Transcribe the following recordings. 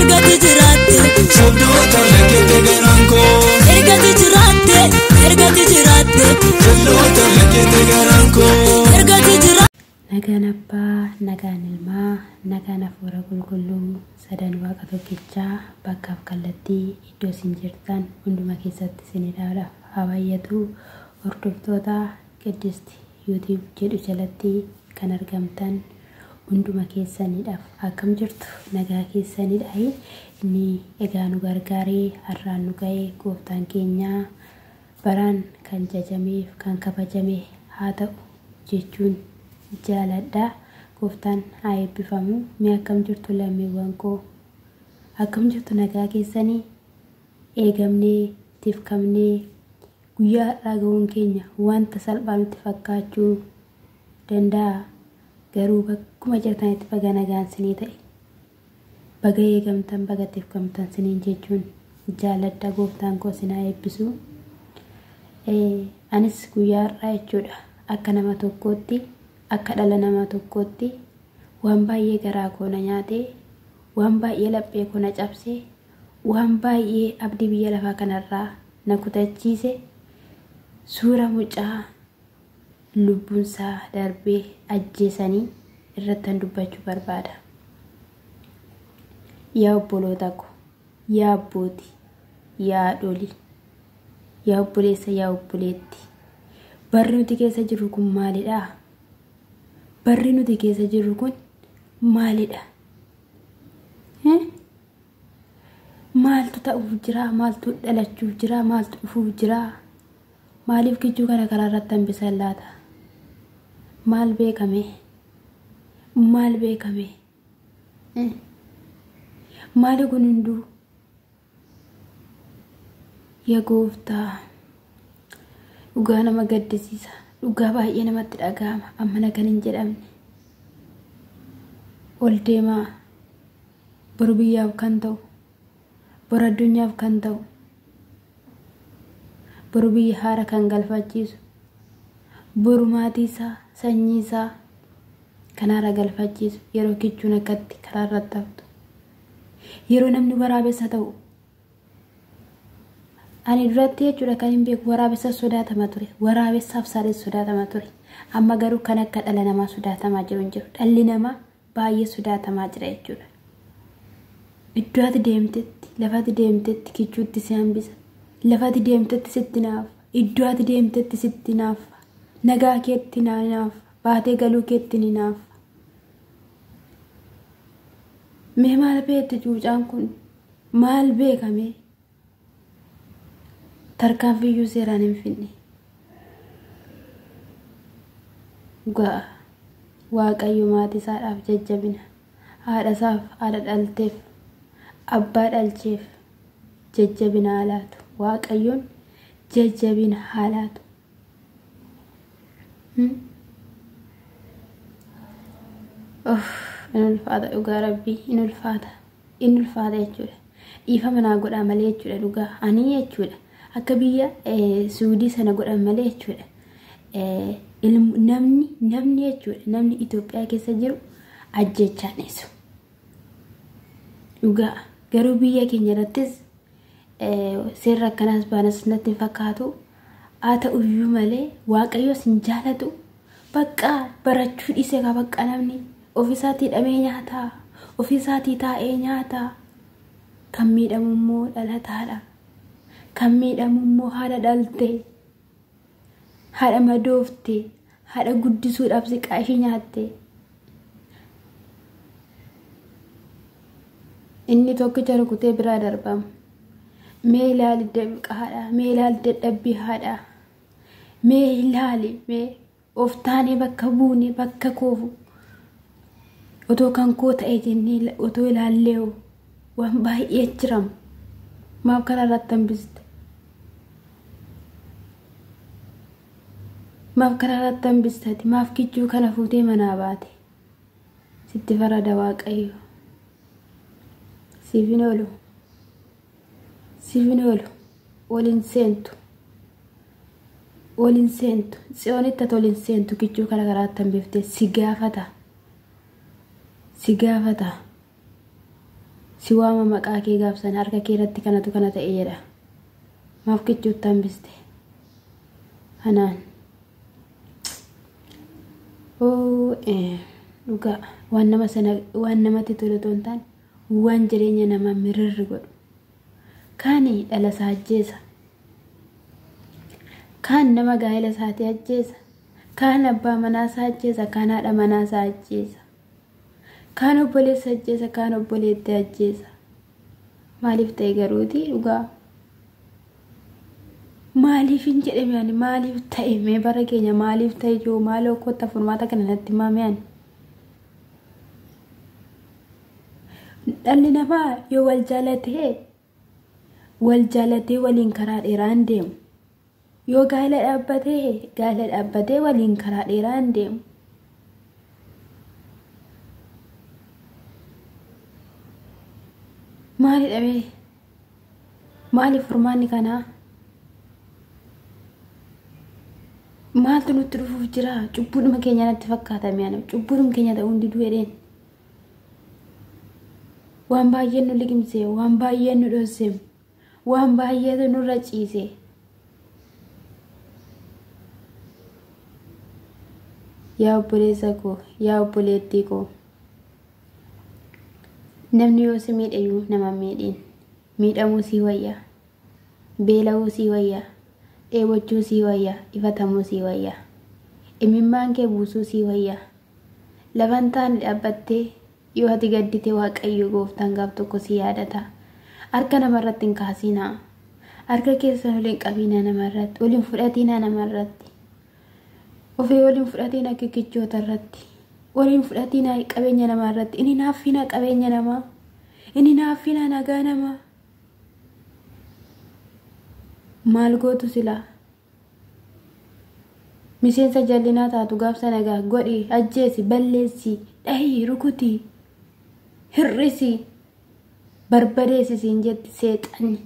Ergati jiraatte Sobdoota lakkete garaan koo. Ergati jiraatte ergati jiraatte Jalloota lakkete garaan koo. Ergati jiraatte. Nagaan Abbaa, nagaan Ilmaa, nagaan Hafuura Qulqulluu sadan Waaqa tokkichaa bakkaaf kallattii iddoo isin jirtan hunduma keessatti isin ilaaluudhaaf haa baay'atu. Hordoftoota Qiddisti YouTube jedhu jalatti kan argamtan hunduma keessaniidhaaf akkam jirtu nagaa keessanidha. Inni egaa nu gargaaree har'aan nu ga'ee gooftaan keenya baraan kan jajameef kan kabajame haa ta'u jechuun jaaladha. Gooftaan haa eebbifamu. Mee akkam jirtu lammiiwwan koo? Akkam jirtu nagaa keessanii? Eegamnee tifkamnee guyyaa har'aa ga'uun keenya wanta salphaa nutti fakkaachuu danda'a. Garuu bakkuma jirtanitti baga nagaan sinii ta'e. Baga eegamtan baga tifkamtan siniin jechuun jaaladha. Gooftaan koo sin haa eebbisu. Anis guyyaa har'aa jechuudha akka nama tokkootti akka dhala nama tokkootti waan baay'ee garaa koo na nyaate, waan baay'ee laphee koo na cabse, waan baay'ee abdii biyya lafaa kanarraa na kutachiise suura mucaa lubbuunsaa darbee ajjeesanii irrattan dubbachuu barbaada. Yaa obboloota ko, yaa abbootii, yaa haadholii, yaa obboleessa, yaa obboleetti, barri nuti keessa jirru kun maalidhaa? Barri nuti keessa jirru kun maalidha? Maaltu ta'uuf jira? Maaltu dhalachuuf jira? Maaltu dhufuuf jira? Maaliif kichuu kana karaa irratti hambisan laata? Maal beekame? Maal beekame? Maali kun hunduu? Yaa gooftaa, dhugaa nama gaddisiisa. Dhugaa baay'ee namatti dhaga'ama. Ammana kan hin jedhamne. Ol deemaa boru biyyaaf kan ta'u, boru addunyaaf kan ta'u, boru biyya haara kan galfachiisu, boru maatii isaa, sanyii isaa kan haara galfachiisu, yeroo kichuun akkatti karaa irratti haftu, yeroo namni waraabessa ta'u. Ani duratti jechuudha kan hin beeku waraabessa sodaatama ture. Waraabessaaf saree sodaatama ture. Amma garuu kan akka dhala namaa sodaatamaa jiru hin jiru. Dhalli namaa baay'ee sodaatamaa jira jechuudha. Iddoo ati deemtetti, lafa ati deemtetti kichuutti si hambisa. Lafa ati deemtetti sitti naafa. Iddoo ati deemtetti sitti naafa. Nagaa keetti naafa. Baatee galuu keetti ni naafa. Mee maal beekti cuucaan kun? Maal beekame? Tarkaanfiyyuu seeraan hin finne. Dhugaa Waaqayyo maatii isaadhaaf jajjabina. Haadha isaaf, haadha dhalteef, abbaa dhalcheef jajjabina haa laatu. Waaqayyoon jajjabina haa laatu. In ulfaata dhugaa rabbii, in ulfaata. In ulfaata jechuudha. Dhiifama naa godhaa malee jechuudha dhugaa. Ani jechuudha akka biyya Suudii sana godhan malee jechuudha. Namni jechuudha namni Itoophiyaa keessa jiru ajjechaan dhiisu. Dhugaa garuu biyya keenya irrattis seerri akkanaas baanas natti hin fakkaatu. Haa ta'uyyuu malee Waaqayyoos hin jaalatu. Bakka barachuu dhiisee kaa bakka namni ofiisaatii hidhamee nyaata. Ofiisaatii taa'ee nyaata. Kan miidhamu immoo dhalataadha. Kan miidhamu immoo haadha dhalte, haadha madoofte, haadha guddisuudhaaf siqaa ishee nyaatte. Inni tokkicha rukutee biraa darbama. Mee ilaali danqa haadhaa, mee ilaali dadhabbii haadhaa, mee ilaali mee of taanee bakka buune bakka koofu otoo kan koo ta'e jennee otoo ilaallee waan baay'ee jiramu. Maaf karaa irratti hambiste? Maaf karaa irratti hambistati? Maaf kichuu kana fuutee manaa baate? Sitti farada Waaqayyo. Siif hin oolu. Siif hin oolu. Ol hin seentu. Ol hin seentu. Tsiyoonitti ati ol hin seentu kichuu kana karaatti hambiftee si gaafata. Si gaafata. Si waama maqaa kee gaafsan harka kee irratti kanatu kana ta'e jedha. Maaf kichuutti hambiste? Anaan. Dhugaa waan nama sana waan namatti tolu otoo hin taane waan jireenya namaa mirirri godhu. Kaani dhala isaa ajjeesa. Kaan nama gaa'ela isaatii ajjeesa. Kaan abbaa manaa isaa ajjeesa. Kaan haadha manaa isaa ajjeesa. Kaan obboleessa ajjeesa. Kaan obboleettii ajjeesa. Maaliif ta'e garuuti dhugaa? Maaliif hin jedhame ani maaliif ta'e mee bara keenya maaliif ta'e jiru maaloo kottaa furmaata kana natti himaa ani. Dhalli namaa yoo wal jaalatee waliin karaa dheeraa hin deemu. Yoo gaa'ela dhaabbatee waliin karaa dheeraa hin deemu. Maali dhabee? Maaliif furmaanni kanaa? Maaltu nutti dhufuuf jira? Cubbuudhuma keenya natti fakkaata mi'aana. Cubbuudhuma keenya ta'uu hundi du'eedheen. Waan baay'een nu liqimsee, waan baay'een nu dhossee, waan baay'eetu nurra ciise. Yaa obboleessa koo, yaa obboleettii koo. Namni yoo si miidhe nama miidhiin. Miidhamuu sii wayya. Beela'uu sii wayya. Dheebochuu sii wayya. Ifatamuu sii wayya. Imimmaan kee buusuu sii wayya. Lafan taane dhaabbattee yoo ati gaddite Waaqayyo gooftaan gaaf tokko si yaadata. Harka namarratti hin kaasinaa. Harka keessan ol hin qabinaa namarratti. Ol hin fudhatinaa namarratti. Ofii ol hin fudhatinaa kikichoota irratti. Ol hin fudhatinaa qabeenya namarratti. Inni naaffinaa qabeenya namaa. Inni naaffinaa nagaa namaa. Maal gootu silaa? Miseensa jallinaa taatu gaafsa nagaa godhi, ajjeesi, balleessi, dhahii, rukuti, hir'isi, barbadeessi siin jetti seexanni.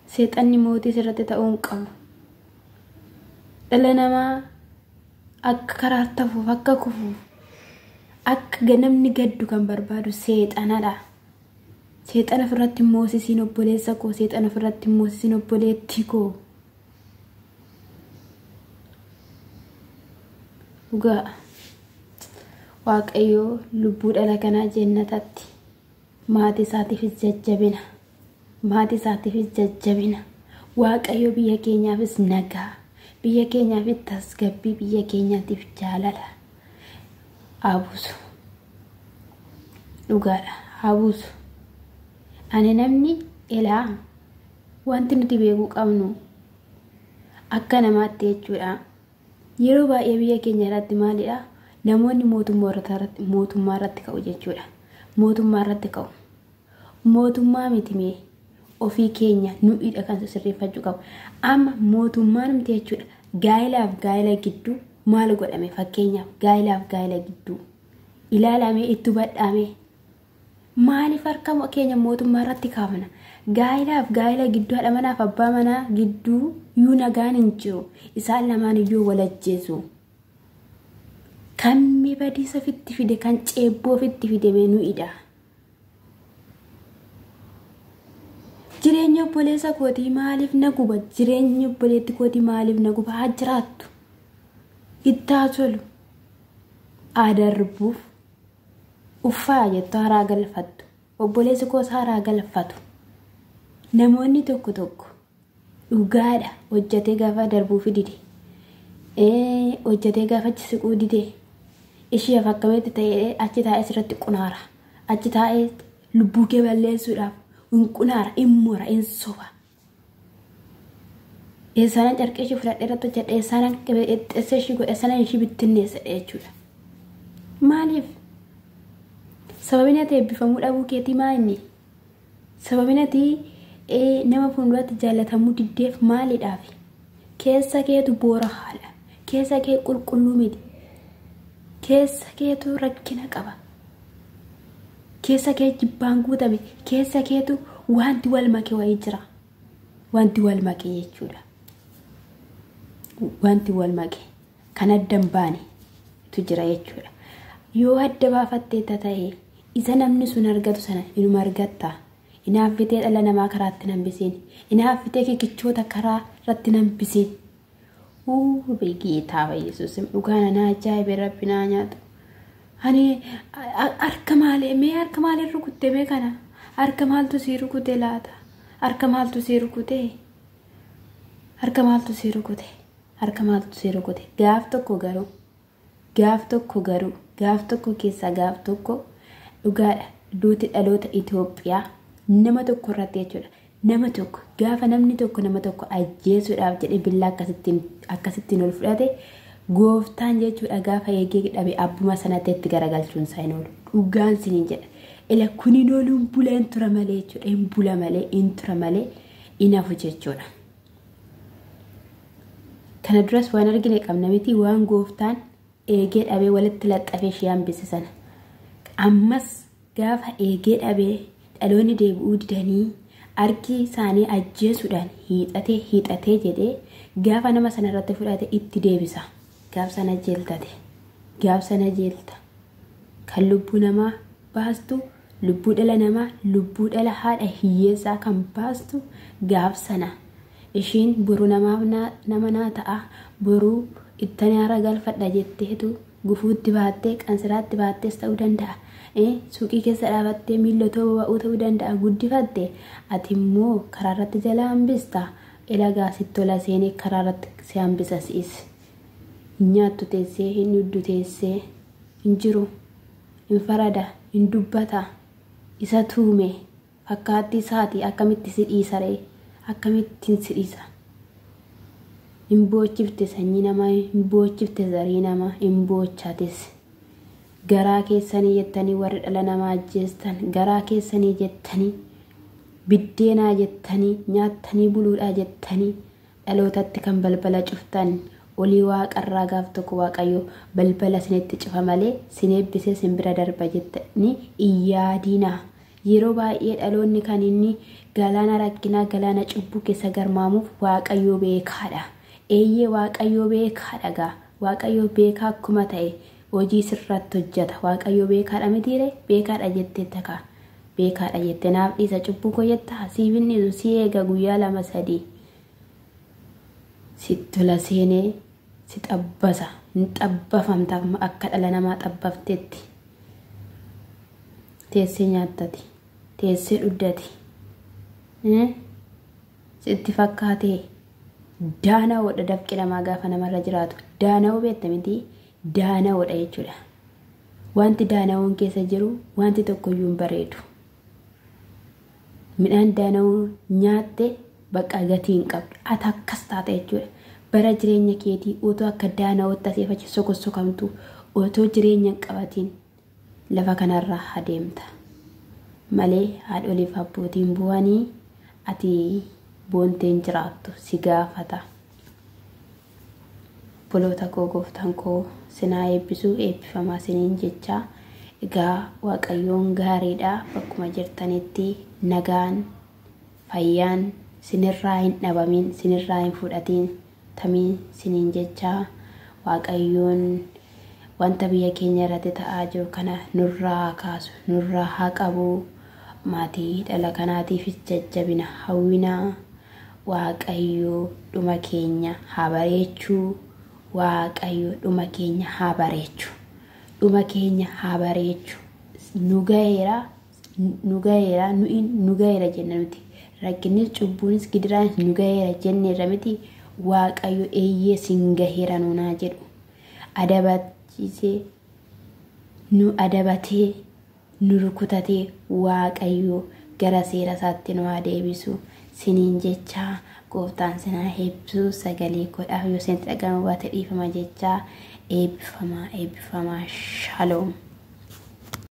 Seexanni mootii sirratti ta'uu hin qabu. Dhala namaa akka karaa tafuuf, akka kufuuf, akka namni gaddu kan barbaadu seexanadha. Seexana ofirratti moosisiin obboleessa koo, seexana ofirratti moosisiin obboleettii koo. Dhugaa Waaqayyoo lubbuu dhala kanaa jannatatti maatii isaatiifis jajjabina. Maatii isaatiifis jajjabina. Waaqayyo biyya keenyaafis nagaa, biyya keenyaafis tasgabbii, biyya keenyaatiif jaalala haa buusu. Dhugaadha haa buusu. Ani namni ilaa wanti nuti beekuu qabnu akka namaatti jechuudha. Yeroo baay'ee biyya keenya irratti maalidha? Namoonni mootummaa irratti ka'u jechuudha. Mootummaa irratti ka'u. Mootummaa miti mee ofii keenya nu'idha kan sirreeffachuu qabu. Amma mootummaan miti jechuudha. Gaa'ilaaf gaa'ila gidduu maal godhame fakkeenyaaf gaa'ilaaf gaa'ila gidduu ilaalamee itti hubadhaame. Maaliif harka keenya mootummaa irratti kaafna? Gaa'ilaaf gaa'ila gidduu haadha manaaf abbaa manaa gidduu iyyuu nagaan hin jiru. Isaan lamaan iyyuu wal ajjeesu. Kan badiisa ofitti fide, kan ceebboo ofitti fide mee nu'idha. Jireenya obboleessa kootii maaliif na guba? Jireenya obboleetti kootii maaliif na guba? Haa jiraattu. Ittaa tolu. Haa darbuuf. Uffaa jettu haaraa galfattu. Obboleessi koos haaraa galfatu. Namoonni tokko tokko dhugaadha hojjetee gaafa darbuufi dide. Hojjetee gaafa achi siquu dide. Isheef akkamitti ta'ee achi taa'ee sirratti qunaara. Achi taa'ee lubbuu kee balleessuudhaaf hin qunaara, hin mura, hin soba. Eessaanan carqee ishee fudhadhee irratti hojjedhe, eessaanan xessee ishee godhe, eessaanan ishee bittinneessa jechuudha. Maaliif? Sababni ati eebbifamuu dhabuu keetii maa inni? Sababni ati nama fuulduratti jaalatamuu diddeef maalidhaaf? Keessa keetu boora haala. Keessa kee qulqulluu miti. Keessa keetu rakkina qaba. Keessa kee jibbaan guutame. Keessa keetu wanti wal make wayii jira. Wanti wal make jechuudha. Wanti wal make kan adda hin baanetu jira jechuudha. Yoo adda baafattee ta'e Isa namni sun argatu sana inuma argatta. Inaaffitee dhala namaa karaatti hambisiin. Inaaffitee kikichoota karaa irratti hambisiin. Beekeetaa Yesuus dhugaan na ajaa'ibe rabbi naa nyaatu. Ani harka maalee mee harka maalee rukutte mee kana harka maaltu sii rukute laata? Harka maaltu sii rukute? Harka maaltu sii rukute? Harka maaltu sii rukute? Gaaf tokko garuu gaaf tokko garuu gaaf tokko keessaa gaaf tokko dhugaadha. Duuti dhaloota Itoophiyaa nama tokko irratti jechuudha. Nama tokko gaafa namni tokko nama tokko ajjeesuudhaaf jedhee billaa akkasittiin ol fudhate gooftaan jechuudha gaafa eegee dhabe abbuma sanatti itti garagalchuun isaa hin oolu. Dhugaan siniin jedha. Ila kuniin ooluun bula hin tura malee jechuudha. Hin bula malee hin tura malee hin hafu jechuudha. Kana duras waan argine qabna miti waan gooftaan eegee dhabee walitti laxxafee ishee hambise sana. Ammas gaafa eegee dhabee dhaloonni deebi'uu didanii harki isaanii ajjeesuudhaan hiixatee hiixatee jedhee gaafa nama sana irratti fudhate itti deebisa. Gaaf sana jeeltate. Gaaf sana jeelta. Kan lubbuu namaa baastu, lubbuu dhala namaa, lubbuu dhala haadha hiyyeessaa kan baastu gaaf sana. Ishiin boruu namaaf nama naa ta'a. Boruu ittanii hara galfadha jetteetu gufuutti baattee qansiraatti baattees ta'uu danda'a. Suuqii keessa dhaabattee miillotoo boba'uu ta'uu danda'a. Guddifatte ati immoo karaa irratti jala hambista. Elagaa sitti tola seenee karaa irratti si hambisa si'is. Hin nyaattu teessee, hin dhugdu teessee, hin jiru, hin farada, hin dubbata. Isa tuume fakkaattii isaati akkamitti si dhiisa ree? Akkamittiin si dhiisa? Hin boochifte sanyii namaa, hin boochifte zarii namaa, hin boochates. Garaa keessanii jettanii warri dhala namaa ajjeestan, garaa keessanii jettanii biddeenaa jettanii nyaattanii buluudhaa jettanii dhalootatti kan balbala cuftan olii waaqarraa gaaf tokko waaqayyo balbala isinitti cufa malee sin eebbisee sin bira darba jettanii iyyaadiinaa. Yeroo baay'ee dhaloonni kan inni galaana rakkinaa galaana cubbuu keessa garmaamuuf waaqayyo beekaadha. Eeyyee waaqayyo beekaadha gaa. Waaqayyo beekaa akkuma ta'e hojii sirratti hojjeta. Waaqayyo beekaadha mitiire beekaadha jettee takaa. Beekaadha jettee naaf dhiisa cubbuu koo jettaa siif hin dhiisu si eega guyyaa 2 3. Sitti tola seenee si xabbasa. Hin xabbafamta akka dhala namaa xabbafteetti. Teessee nyaattati. Teessee dhuddati. Sitti fakkaatee daana'oodha dafqi namaa gaafa namarra jiraatu. Daana'oo beekta miti daana'oodha jechuudha. Wanti daana'oon keessa jiru wanti tokkoyyuu hin bareedu. Midhaan daana'oo nyaatte bakka gatii hin qabdu. Ati akkas taate jechuudha. Bara jireenya keetii otoo akka daana'ootti asii achi sokossokamtu otoo jireenya hin qabatiin lafa kanarraa adeemta. Malee haadholiif abbootiin bu'anii ati boonteen jiraattu si gaafata. Obboloota koo gooftaan koo sinaa eebbisuu eebbifamaa siniin jechaa. Egaa waaqayyoon gaariidha. Bakkuma jirtanitti nagaan fayyaan sinirraa hin dhabamin sinirraa hin fudhatiin tamiin siniin jechaa. Waaqayyoon wanta biyya keenya irratti ta'aa jiru kana nurraa haa kaasu nurraa haa qabu. Maatii dhala kanaatiifis jajjabina hawwinaa. Waaqayyo dhuma keenya haa bareechuu. Waaqayyo dhuma keenya haa bareechuu. Dhuma keenya haa bareechuu. Nu gaheera, nu gaheera, nu gaheera jenna nuti. Rakkinnis cubbuunis gidiraanis nu gaheera jenneerra miti. Waaqayyo eeyyee sin gaheera nuunaa jedhu. Adabachiisee nu adabatee nu rukutatee waaqayyo gara seera isaatti nu haa deebisu. Siniin jechaa gooftaan sinaa eebbisu. Sagalee godhaaf yoo isinitti dhaga'amu baate dhiifama jechaa. Eebbifamaa eebbifamaa. Shaloom.